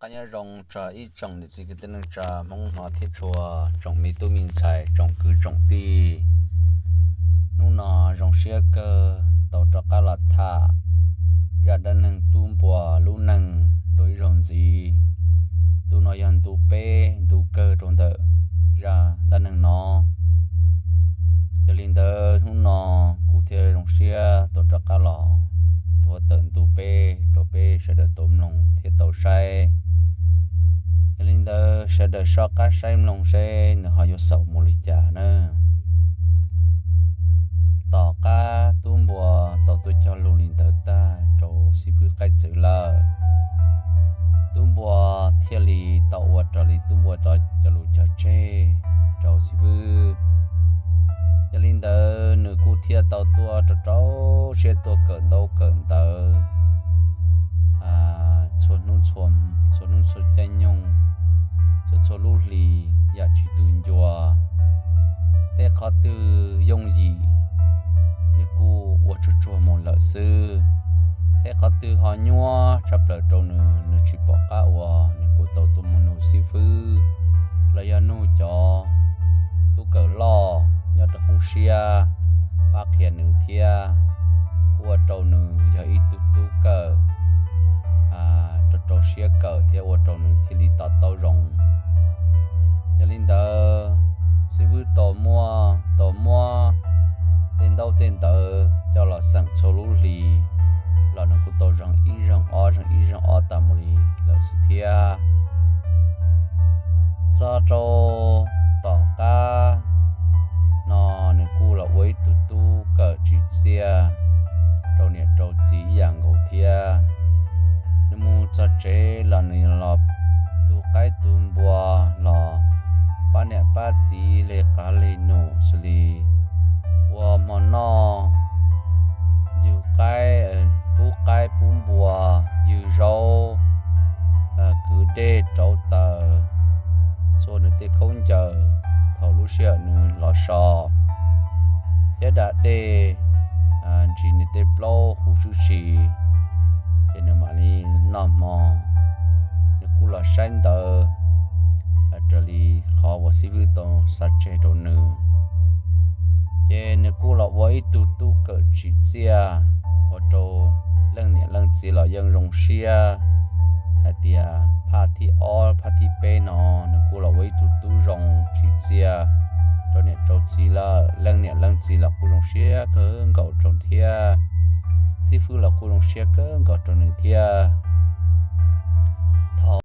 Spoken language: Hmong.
Qab nyob zoo txog ib tsoom niam txiv kwv tij neej tsa Hmoob hmov thiab tshua, tsoom me tub me ntxhais, tsoom kwv tsoom tij. Hnub no zoo siab kawg tau rov qab los tham zaj dab neeg tub npua lub neej dua ib zaug ntxiv. Ntu no yog ntu peb, ntu kawg rau ntawm zaj dab neeg no. Yog li ntawd hnub no kuv thiaj zoo siab tau rov qab los nthuav tawm ntu peb rau peb sawv daws tau mloog thiab tau saib. Yog li ntawd sawv daws soj qab saib mloog seb nws ho yuav xaus mus li cas na. Tom qab tub npua tau tuaj cog lus li ntawd tag rau xib fwb qaib txwv lawm, tub npua thiaj li tau ua raws li tub npua cov lus cog tseg rau xib fwb. Yog li ntawd nws kuj thiaj tau tuaj rau rau siab tuaj kawm ntaub kawm ntawv txhua hnub, txhua hnub txhua caij nyoog, txhua txhua lub hli yam tsis tu ncua. Tej qhov twg yooj yim nws kuj ua tsuag tsuag mus lawm xwb. Tej qhov twg ho nyuaj tshaj plaws rau nws, nws tsis pom qab ua, nws kuj tau tuaj mus nug xib fwb los yog nug cov tub kawm loj nyob rau hoob siab pab qhia nws thiab, ua rau nws yog ib tug tub kawm rau rau siab kawm thiab ua rau nws thiaj li to taub zoo. Yog li ntawd xib fwb tau muab, tau muab tej ntaub tej ntawv coj los xeem txhua lub hli los nws kuj tau zeeg ib zeeg ob, zeeg ib zeeg ob tas mus li lawm xwb thiab. Txog rau tom qab no nws kuj los ua ib tug tub kawm tsim txiaj rau niam rau txiv ib yam nkaus thiab. Nws mus txog tsev los nws los tu qaib tu npua los pab niam pab txiv li qav li num xws li ua hmo noj, ywg qaib, pub qaib pub npua, ywg zaub, kwv dej rauv taws, txhua nws tej khaub ncaws thaum lub sij hawm nws los so, thiab da dej ntsis nws tej plaub huv sub si, ces nws mam li noj hmo. Nws kuj los saib ntawv raws li qhov uas xib fwb tau xa tseg rau nws. Ces nws kuj los ua ib tug tub kawm tsim txiaj ua rau leej niam leej txiv los yeej zoo siab hais tias phaj thib ob phaj thib peb no nws kuj los ua ib tug tub zoo tsim txiaj rau niam rau txiv lawm. Leej niam leej txiv los kuj zoo siab kawg nkaus rau thiab, xib fwb los kuj zoo siab kawg nkaus rau nws thiab.